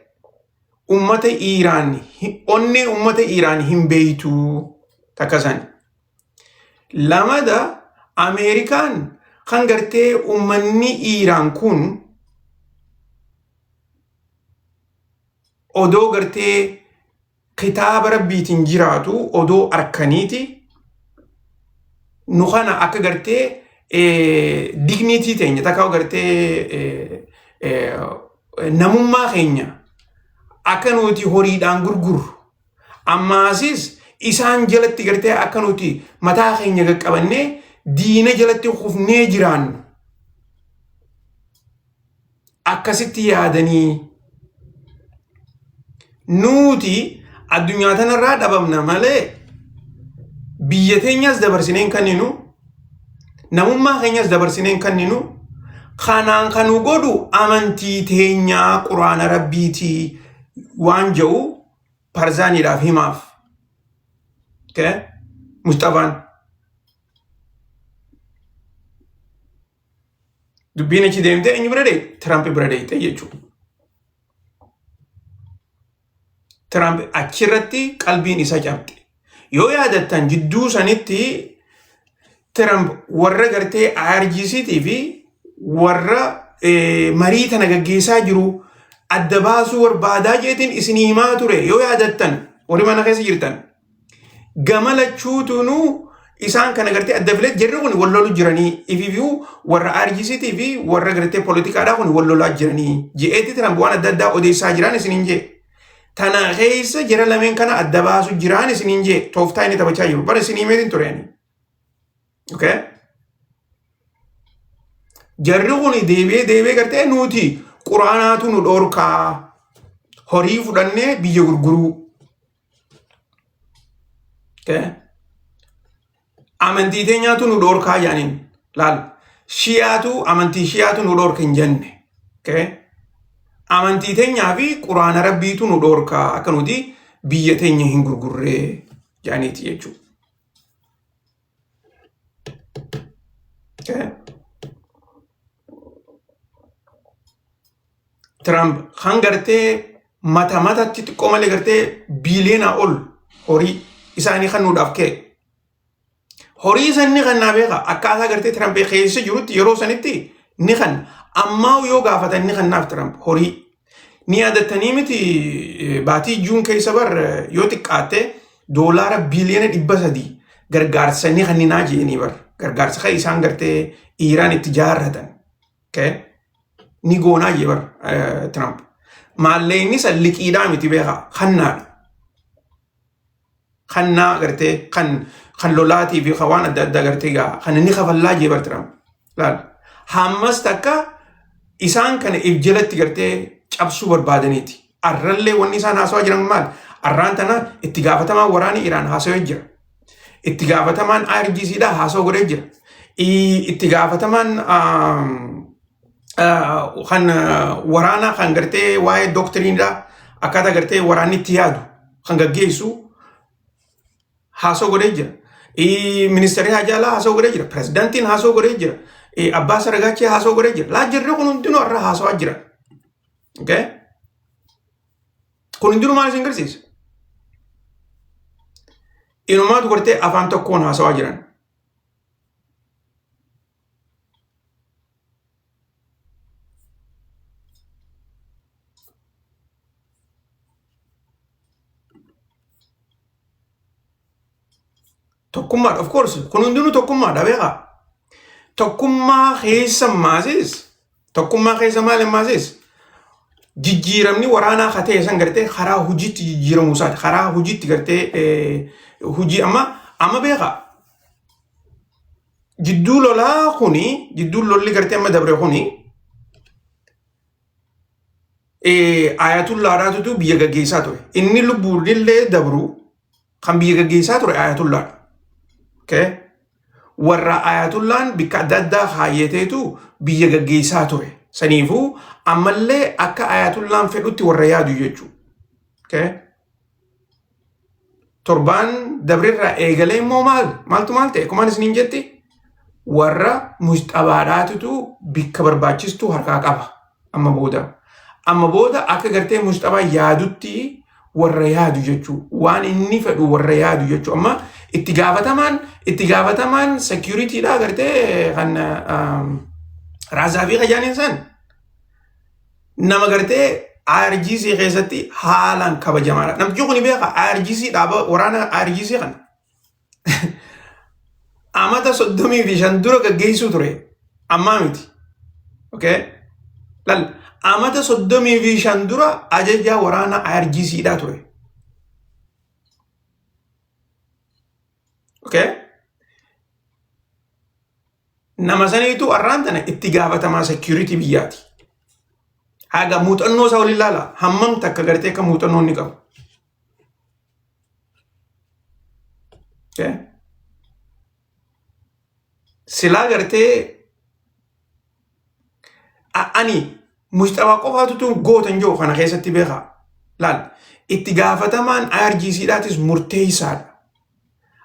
ummata Iiraan, onnee ummata Iiraan hin beeytu takka sani. Lamada, Ameerikaan kan gartee ummanni Iiraan kun odoo gartee kitaaba rabbiitiin jiraatu odoo arkaniiti nu kana akka gartee dignity teenya takka gartee namummaa keenya akka nuti horiidhaan gurgurru, ammaasis isaan jalatti gartee akka nuti mataa keenya qaqqabannee diina jalatti kufnee jiraannu akkasitti yaadanii, nuti addunyaa tanarraa dhabamna malee biyya teenyas dabarsinee hin kenninu, namummaa keenyas dabarsinee hin kenninu. Kanaan kan nu godhu amantii teenyaa, quraana rabbiitii waan jedhu Parzaaniidhaaf himaaf. Okay? Musxafaan. Dubbiin achi deemtee eenyu bira deemte? Tiraamp bira deemte jechuudha. Tiraamp achirratti qalbiin isa cabxe. Yoo yaadattan, jidduu sanitti Tiraamp warra gartee IRGC fi warra marii tana gaggeessaa jiru adda baasuu barbaadaa jeetiin isinii himaa ture, yoo yaadattan, warri mana keessa jirtan. Gama lachuutunuu isaan kana gartee adda filee jarri kun wal lolu jiranii, ifiifuu warra IRGC fi warra gartee poolitikaadhaa kun wal lolaa jiranii je'eetti Tiraamp waan adda addaa odeessaa jiran isiniin jee. Tana keessa jara lameen kana adda baasu jiraan isiniin jee, tooftaa inni taphachaa jiru. Bara isinii himeetiin ture ani. Okay? Jarri kun deebi'ee deebi'ee gartee nuti quraanaatu nu dhorkaa, horii fudhannee biyya gurguruu. Okay? Amantii teenyaatu nu dhorkaa jedhaniin laal. Shiyaatu, amantii shiyaatu nu dhorka hin jenne. Okay? Amantii teenyaa fi quraana rabbiitu nu dhorkaa akka nuti biyya teenya hin gurgurree jedhaniiti jechuudha. Okay? Trump kan gartee mata matatti xiqqoo malee gartee biiliyoonaa ol horii isaanii kennuudhaaf ka'e. Horii san ni kennaa beeka, akkaataa gartee Trump keessa jirutti yeroo sanitti ni kenna. Ammaa yoo gaafatan ni kennaaf Trump horii. Ni yaadattanii miti, baatii June keessa bar yoo xiqqaatte doolaara biiliyoona 300 gargaarsa ni kenninaa jedhanii bar, gargaarsa kan isaan gartee Iiraan itti jaarratan. Okay? Ni goonaa jee bar Trump. Maallaqni san liqiidhaa miti beeka, kannaadha. Kannaa gartee kan lolaatii fi kan waan adda addaa gartee gaa kan inni kafallaa jee bar Trump. Laal. Hammas takka isaan kana if jalatti gartee cabsuu barbaadaniiti. Arrallee wanni isaan haasawaa jiran maal? Arraan tana itti gaafatamaan waraana Iraan haasawee jira. Itti gaafatamaan IRGC dha haasawaa godhee jira. Itti gaafatamaan kan waraanaa kan gartee waa'ee doctrine dha, akkaataa gartee waraanni itti yaadu kan gaggeessu Haasoo godhee jira. Ministeerri Hajaalaa haasoo godhee jira. Pirezidaantiin haasoo godhee jira. Abbaa Saragaachee haasoo godhee jira. Laa jirri kun hundinuu har'a haasawaa jira. Okay? Kun hundinuu maal isin agarsiisa? Inumaatu gartee afaan tokkoon haasawaa jiran. Tokkummaadha of course kun hundinuu tokkummaadha beekaa. Tokkummaa keessa maasis tokkummaa keessa maal maasis jijjiiramni waraanaa ka ta'e san gartee karaa hojiitti jijjiiramuu isaati. Karaa hojiitti gartee hojii amma amma beekaa. Jidduu lolaa kuni jidduu lolli gartee amma dabre kuni ayatullaadhaatutu biyya gaggeessaa ture. Inni lubbuunillee dabru kan biyya gaggeessaa ture ayatullaadha. Okay? Warra ayatullaan bikka adda addaa kaayyateetu biyya gaggeessaa ture. Saniifuu ammallee akka ayatullaan fedhutti warra yaadu jechuudha. Okay? Torbaan dabrirraa eegalee immoo maal maaltu maal ta'e kumaan isiniin jetti warra mujxabaadhaatutu bikka barbaachistu harkaa qaba amma booda. Amma booda akka gartee mujxabaa yaadutti warra yaadu jechuu waan inni fedhu warra yaadu jechuu amma itti gaafatamaan securityidha gartee kan raazaa fi kajaaniin san nama gartee IRGC keessatti haalaan kabajamaadha. Namtichi kun beeka IRGC dhaaba waraana IRGC kana. Amata 35 dura gaggeessuu ture. Ammaa miti. Okay? Lal amata 35 dura ajajaa waraana IRGC dha ture. Okay? Nama saniitu har'aan tana itti gaafatamaa security biyyaati. Haga muuxannoo isaa waliin ilaala. Hammam takka gartee akka muuxannoo inni qabu. Okay? Silaa gartee ani mujxabaa qofaatutu goota hin jiru kana keessatti beekaa. Laal itti gaafatamaan IRGC dhaatis murteessaadha.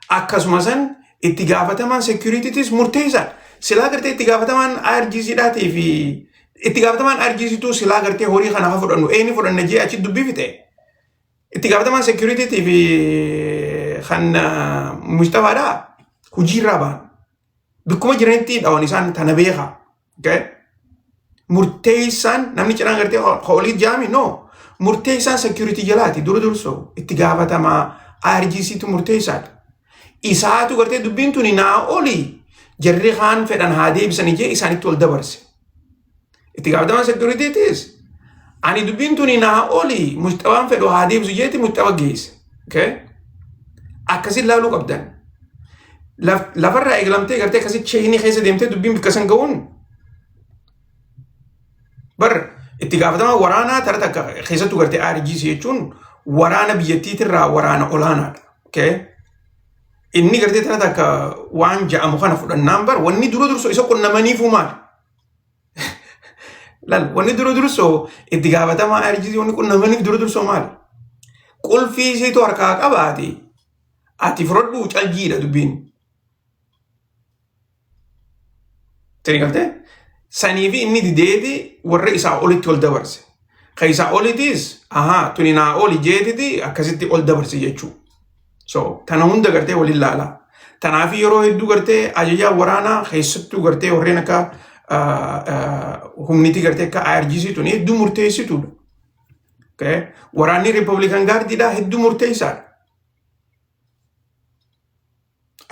Akkasuma san itti gaafatamaan securitytis murteessaadha. Silaa gartee itti gaafatamaan IRGC dhaatii fi itti gaafatamaan IRGC tu silaa gartee horii kana haa fudhannu eenyu fudhanna jee achi dubbii fixe. Itti gaafatamaan security fi kan mujtabaadhaa hojiirraa ba'an. Bikkuma jiranitti dhawan isaan tana beekaa. Okay? Murteessaan namni cinaan gartee olii jaami no. Murteessaan security jalaati dura dursoo itti gaafatamaa IRGC tu murteessaadha. Isaatu gartee dubbiin tuni naa olii jarri kaan fedhan haa deebisanii jee isaanitti ol dabarse. Itti gaafatamaan securitytis ani dubbiin tuni naa olii mujtabaan fedhu haa deebisu jeeti mujtaba geesse. Okay? Akkasin laaluu qabdan. Lafarraa eegalamtee gartee akkasi chainii keessa deemtee dubbiin bikka san ga'uun bar itti gaafatamaa waraanaa tara takka keessattuu gartee IRGC jechuun waraana biyyattiitirraa waraana olaanaadha. Okay? Inni gartee tara takka waan ja'amu kana fudhannaan bar wanni dura dursoo isa qunnamaniifuu maali? Lal wanni dura dursoo itti gaafatamaa IRGC wanni qunnamaniif dura dursoo maali? Qulfii isiitu harkaa qabaate ati fudhadhuu caljiidha dubbiin. Sanii galtee? Sanii fi inni dideeti warra isaa olitti ol dabarse. Ka isaa olitis ahaa tuni naa oli jeetiti akkasitti ol dabarse jechuu. So tana hunda gartee waliin laala. Kanaaf yeroo hedduu gartee ajajaa waraanaa keessattuu gartee warreen akka humniti gartee akka IRGC tuni hedduu murteessituudha. Okay? Waraanni Republican Guardiidhaa hedduu murteessaadha.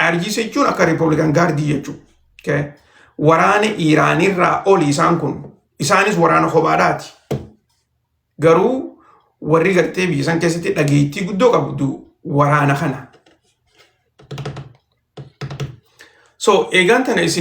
IRGC jechuun akka Republican Guard jechuudha. Okay? Waraana Iraanirraa oli isaan kun isaanis waraana kophaadhaati. Garuu warri gartee biyya san keessatti dhageettii guddoo qabdu waraana kana. So eegaan tana isin